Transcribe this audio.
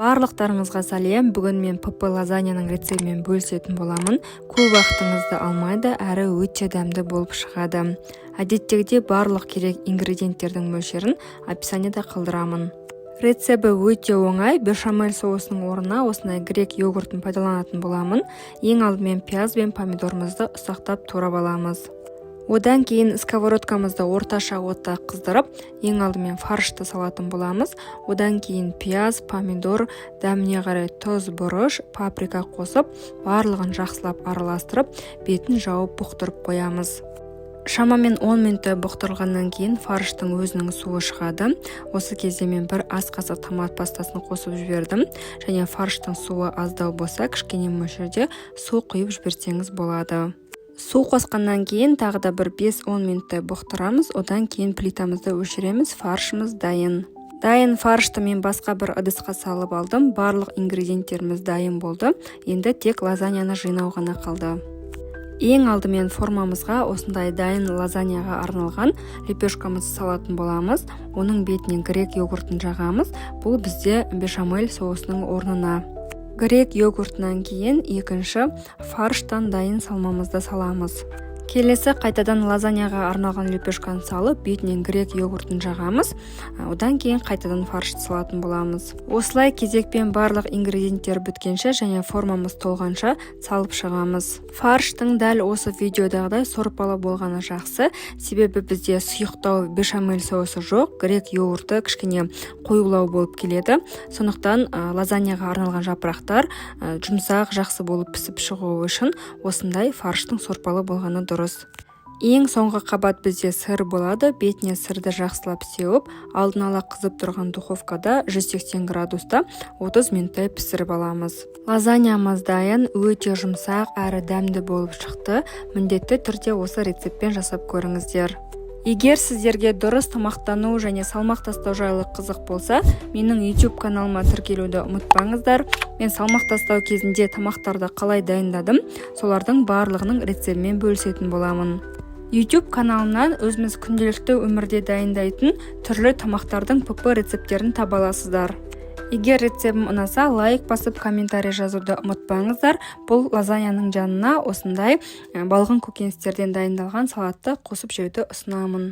Барлықтарыңызға сәлем! Бүгін мен ПП лазаньяның рецептімен бөлісетін боламын. Көп уақытыңызды алмайды әрі өте дәмді болып шығады. Әдеттегідей, барлық керек ингредиенттердің мөлшерін описанияда қалдырамын. Рецепті өте оңай. Бешамель соусының орнына осындай грек йогуртын пайдаланатын боламын. Ең алдымен пияз бен помидорымызды ұсақтап турап аламыз. Одан кейін сковородкамызды орташа отта қыздырып, ең алдымен фаршты салатын боламыз. Одан кейін пияз, помидор, дәміне қарай тұз, бұрыш, паприка қосып, барлығын жақсылап араластырып, бетін жауып, бұқтырып қоямыз. Шамамен 10 минуттай бұқтырылғаннан кейін фарштың өзінің суы шығады. Осы кезде мен бір ас қасық томат пастасын қосып жібердім. Және фарштың суы аздау болса, кішкене мөлшерде су құйып жіберсеңіз болады. Су қосқаннан кейін тағы да бір 5-10 минуттай бұқтырамыз. Одан кейін плитамызды өшіреміз. Фаршымыз дайын. Дайын фаршты мен басқа бір ыдысқа салып алдым. Барлық ингредиенттеріміз дайын болды, енді тек лазаньяны жинау ғана қалды. Ең алдымен формамызға осындай дайын лазаньяға арналған лепешкамызды салатын боламыз. Оның бетіне грек йогуртын жағамыз. Бұл бізде бешамель соусының орнына. Грек йогуртынан кейін екінші фарштан дайын салмамызды саламыз. Келесі қайтадан лазаньяға арналған лепешканы салып, бетінен грек йогуртын жағамыз. Одан кейін қайтадан фаршты салатын боламыз. Осылай кезекпен барлық ингредиенттер біткенше және формамыз толғанша салып шығамыз. Фарштың дәл осы видеодағыдай сорпалы болғаны жақсы, себебі бізде сұйықтау бешамель соусы жоқ, грек йогурты кішкене қоюлау болып келеді. Сондықтан лазаньяға арналған жапырақтар жұмсақ, жақсы болып пісіп шығуы үшін осындай фарштың сорпалы болғаны дұрыс. Ең соңғы қабат бізде сыр болады. Бетіне сырды жақсылап сеуіп, алдын ала қызып тұрған духовкада 180 градуста 30 минуттай пісіріп аламыз. Лазаньямыз дайын. Өте жұмсақ әрі дәмді болып шықты. Міндетті түрде осы рецептпен жасап көріңіздер. Егер сіздерге дұрыс тамақтану және салмақ тастау жайлы қызық болса, менің YouTube каналыма тіркелуді ұмытпаңыздар. Мен салмақ тастау кезінде тамақтарды қалай дайындадым, солардың барлығының рецептімен бөлісетін боламын. YouTube каналымнан өзіміз күнделікті өмірде дайындайтын түрлі тамақтардың ПП рецепттерін таба аласыздар. Егер рецептім ұнаса, лайк басып, комментарий жазуды ұмытпаңыздар. Бұл лазаньяның жанына осындай балғын көкөністерден дайындалған салатты қосып жеуді ұсынамын.